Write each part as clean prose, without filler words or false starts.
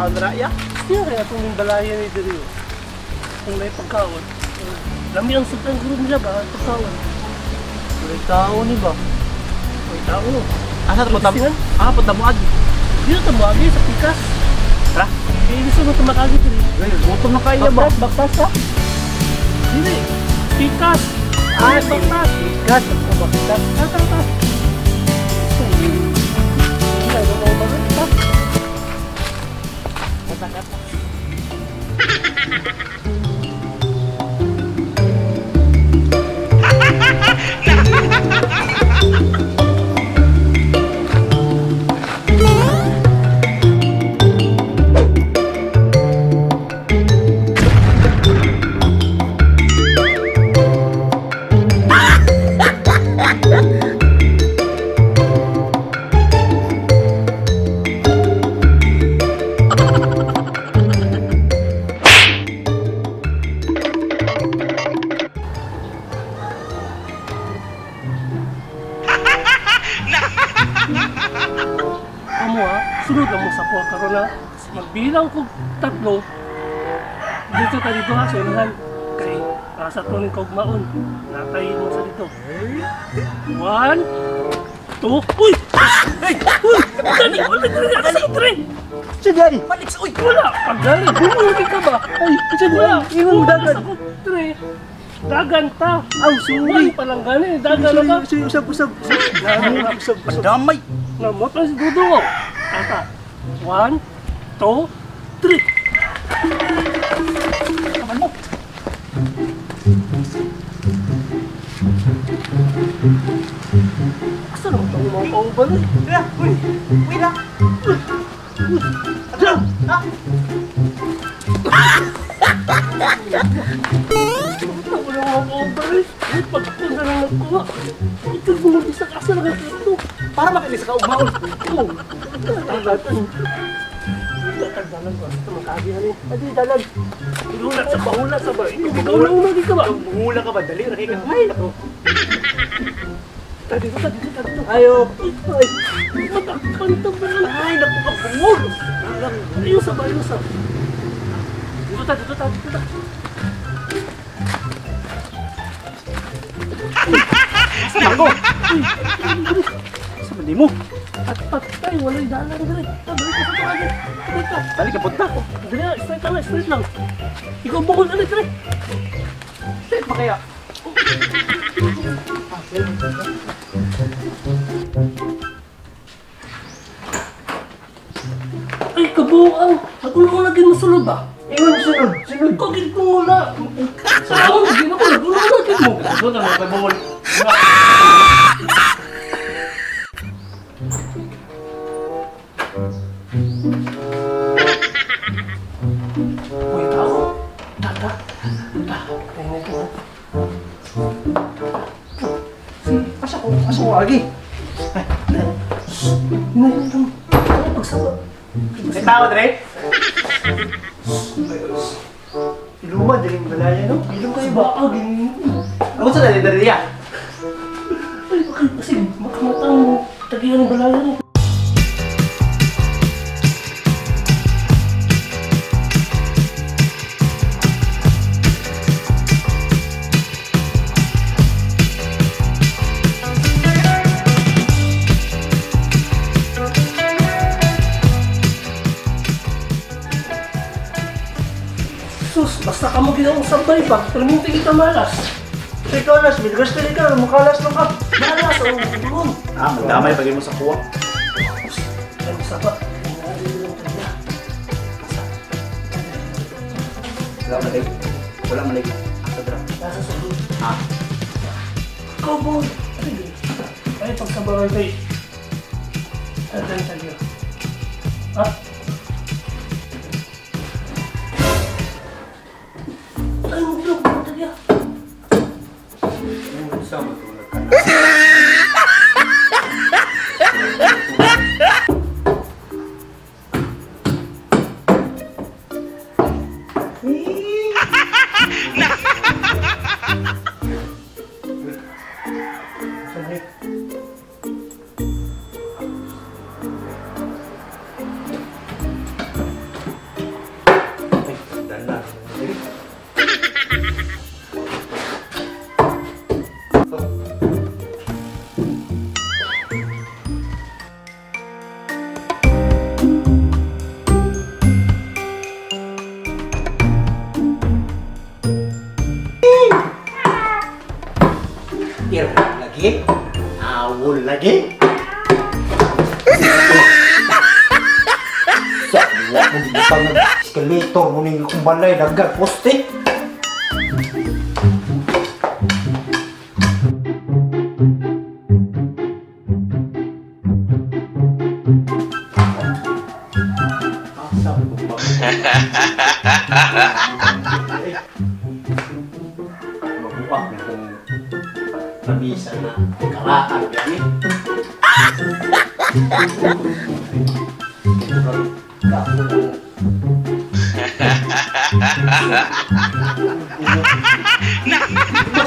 Pagkaon ra ya. Siya kaya itong balayan ni diri. Kung may pagkaon. Lami ang sugtan guro nila ba ang pagkaon. May tao ni ba? May tao. Asa to tam? Ah, punta mo agi. Dito ta mo agi sa pikas. Tara. Kaya gusto mo tumakagi diri. Gutom na kayo ba? Baktas ka? Dili. Pikas. Ah, baktas. Pikas, ako baktas. Tara, tara, tara. Amo ha, sunod lang mo sa kuha karon na magbilang kog tatlo dito ta dito ha, sa unahan kay para sa tuning kaugmaon natay mo sa dito. 1, 2, uy! Ay! Uy! Dali! Wala! Dali! Dali! Sige! Balik sa uy! Wala! Pagdali! Bumulog ka ba? Ay! Sige! Wala! Ingon dagan! Tre! Dagan ta! Aw! Sorry! Wala palang gani! Dagan na ka! Sorry! Usab! Usab! Usab! Usab! Damay! Namot lang si Dudong! Tata! 1, 2, 3! Kaman mo! Asa naman itong mga kauban eh? Tara! Uy! Uy lang! Uy! Uy! Ano? Ha? Wala mga kauban eh! Uy! Pagkakon na lang nagkuha! Ito bumuli sa kasa lang ito! Para makinis ka ugmaon! Oo! Tagatan! Tagalan ba? Ito magkagihan eh! Adi, dalag! Hula sa bahula sa ba? Ikaw na una di ka ba? Hula ka ba? Dali, rakay ka. Ay, nako! Tadi dito, tadi dito, dito. Ayo! Ay! Matakpan ba? Ay, naku ka bungol! Ayun sa ba? Ayun sa! Dito ta, dito ta, dito ta! Asa na ako? Asa ba di mo? At patay, wala'y dalan dali. Balik ka sa tuwagin. Balik ka. Balik ka, punta ko. Dali na, straight lang, straight lang. Ikaw bukol, dali, dali. Straight pa kaya? Ay, kabuang! Nagulo ko lagi mo sulod ba? Ingon, sunod, sunod. Kagil ko wala. Sa ako, nagin ako, nagulo ko lagi mo. Sunod na mga bukol. Uy, tao. Tata. Tata. Asa ko agi? Hinay lang. Ano pagsaba? May tao, Dre? Iluma, diring balaya, no? Ilong kayo ba? Ako sa dali, dali, ya. Ay, bakit kasi makamatang tagihan ng balaya, no? Sus, basta ka mo ginawang sabay ba? Perminti kita malas. Ikaw las, bilgas ka ka, mukalas lang ka. Malas, o gulong. Ah, magdamay pagin mo sa kuwa. Ano sa ba? Wala malig. Wala malig. Asa dra. Nasa sulod. Ah. Cowboy! Ay, pagkabaray kay... Tatay tayo. Ha? Ay, maglog! Tayo! Sama tulad ka na. Irap lagi. Awol lagi. Sa wa mo gibutang ng escalator mo ning akong balay dagag poste. Asa mo ba? Mabuak na kung lamisa na karaan gani.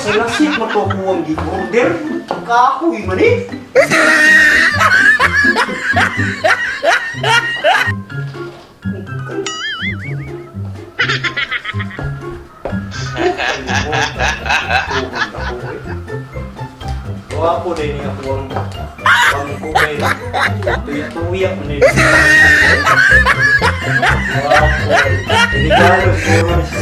Sa lasik mo to kuwang gi-order. Kahoy man eh. Wapo din niya kuwang pangkukay. Tuya-tuya mo na yun. Wapo. Regalo siguro sa